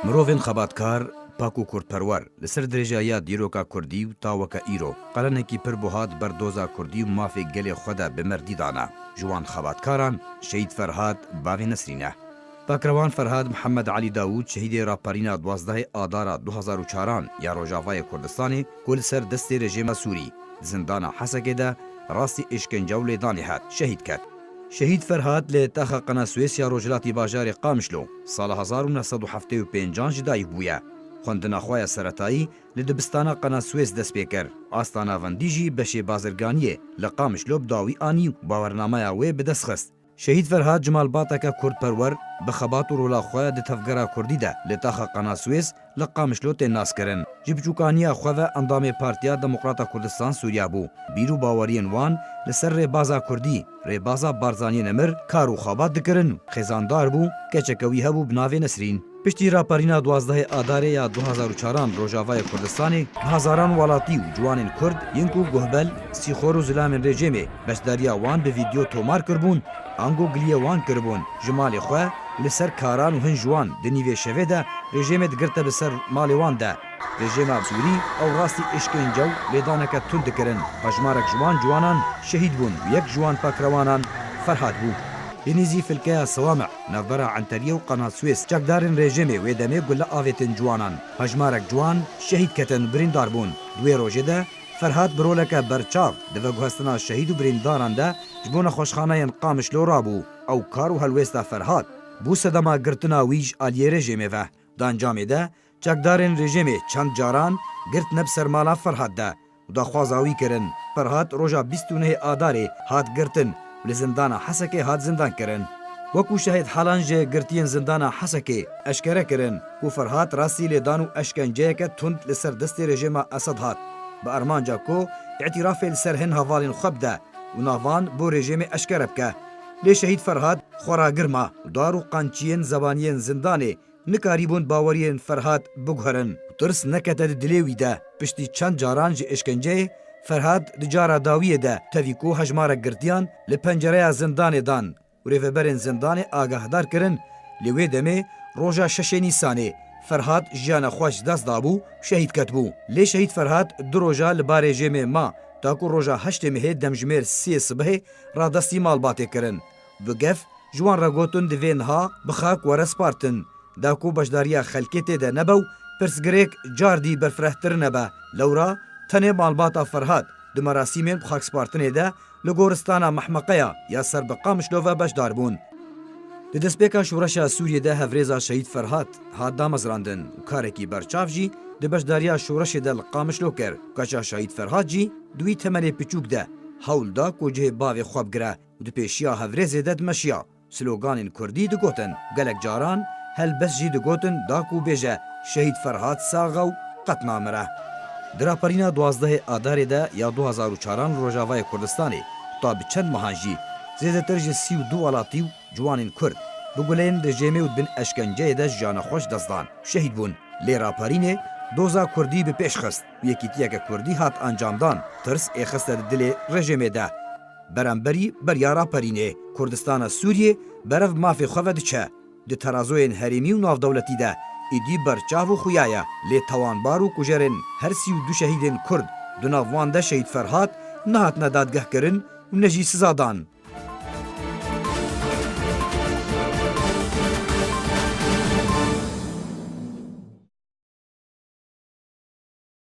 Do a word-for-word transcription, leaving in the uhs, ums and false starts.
Mirovên xebatkar, pak û kurdperwer li ser dirêjahiya dîroka kurdî û ta weke îro qelenekî pir buha di ber doza kurdî û mafê gelê xwe de bi merdî dane. Ji wan xebatkaran Şehîd Ferhat bavê Nesrîn e. Pakrewan Ferhat Mihemed Elî Dawûd, şehîdê raperîna duwazdehê Adara du hazar û çaran ya Rojavayê Kurdistanê ku li ser destê rejêma Sûrî di zindana Hesekê de rastî îşkence û lêdanê hat, şehîd ket. Şehîd Ferhat li taxa Qenaswês ya rojhilatî bajarê Qamişlo sala hezar û neh sed û heftê û pêncan ji dayik bûye. Xwendina xwe ya seretayî li dibistana Qenaswês dest pê kir. Asta navendî jî beşê bazirganiyê li Qamişlo bi dawî anî û bawernameya wê bi dest xist. Şehîd Ferhat ji malbateke kurdperwer bi xebat û rola xwe di tevgera kurdî de li taxa Qenaswês li Qamişlo tên naskirin. Ji biçûkaniya xwe ve endamê Partiya Demokrata Kurdistan Sûriya bû. Bîr û baweriyên wan li ser rêbaza kurdî, rêbaza Barzaniyê Nemir kar û xebat dikirin û xêzandar bû, keçeke wî hebû bi navê Nesrîn. Piştî raperîna duwazdehê Adarê ya du hazar û çaran Rojavayê Kurdistanê, bi hezaran welatî û ciwanên kurd yên ku guhbel, sîxor û zilamên rejêmê beşdariya wan bi vîdeo tomar kiribûn, ango giliyê wan kiribûn ji malê xwe û li ser karan û hin ji wan di nîvê şevê de rejêmê digirte bi ser malê wan de. Rejêma Sûrî ew rastî îşkence û lêdaneke tund dikirin. Hejmarek ji wan ciwanan şehîd bûn û yek ji wan pakrewanan Ferhat bû. Li nêzî filkeya Sewame, navbera Enteriyê û Qenaswês, çekdarên rejêmê wê demê gule avêtin ciwanan. Hejmarek ciwan şehîd ketin û birîndar bûn. Di wê rojê de Ferhat bi roleke berçav di veguhestina şehîd û birîndaran de ji bo nexweşxaneyên Qamişlo rabû. Ew kar û helwêsta Ferhat bû sedema girtina wî ji aliyê rejêmê ve. Di encamê de çekdarên rejêmê çend caran girtine bi ser mala Ferhat de û daxwaza wî kirin. Ferhat roja bîst û nehê Adarê hat girtin û li zindana Hesekê hat zindan kirin. Wekû şahid halan ji girtiyên zindana Hesekê eşkere kirin ku Ferhat rastî lêdan û eşkenceyeke tund li ser destê rejêma Esed hat, bi armanca ku îtîrafê li ser hin hevalên xwe bide û navan bo rejêmê eşkere bike. Lê şehîd Ferhat xwe ragir ma û dar û qançiyên zebaniyên zindanê nikarîbûn baweriyên Ferhat biguherin û tirs nekete di dilê wî de. Piştî çend caran ji îşkenceyê, Ferhat di cara dawiyê de tevî ku hejmarek girtiyan li pencereya zindanê dan û rêveberên zindanê agahdar kirin, lê wê demê roja şeşê Nîsanê Ferhat jiyana xwe ji dest dabû û şehîd ketibû. Lê şehîd Ferhat du roja li ba rejêmê ma, ta ku roja heştê mehê demjimêr sê sibehê radestî malbatê kirin. Bi gef ji wan re gotin divê niha bi xak were spartin. Da ku beşdariya xelkê tê de nebe û pirsgirêk car dî berfirehtir nebe, lewra tenê malbata Ferhat di merasîmên bi xakspartinê de li goristana Mehmeqeya ya ser bi Qamişlo ve beşdar bûn. Di destpêka şoreşa Sûriyê de hevrêza şehîd Ferhat hat damezrandin û karekî berçav jî di beşdariya şoreşê de li Qamişlo kir. Keça şehîd Ferhat jî di wî temenê piçûk de hewl da ku cihê bavê xwe bigire û di pêşiya hevrêzê de dimeşiya. Sloganên kurdî digotin, gelek caran helbest jî digotin da ku bêje, Şehîd Ferhat sax e û qet namire. Di raperîna duwazdehê Adarê de ya du hazar û çaran li Rojavayê Kurdistanê, ta bi çend mehan jî zêdetir ji sî û du welatî û ciwanên kurd bi guleyên rejêmê û di bin eşkenceyê de jiyana xwe ji dest dan û şehîd bûn. Lê raperînê doza kurdî bi pêş xist û yekîtiyeke kurdî hat encamdan. Tirs êxiste di dilê rejêmê de. Beramberî beriya raperînê, Kurdistana Sûriyê berev mafê xwe ve diçe. Di terazoyên herêmî û navdewletî de êdî berçav û xuya ye. Lê tawanbar û kujerên her sî û du şehîdên Kurd di nav wan de şehîd Ferhat nehatine dadgehkirin û ne jî siza dan.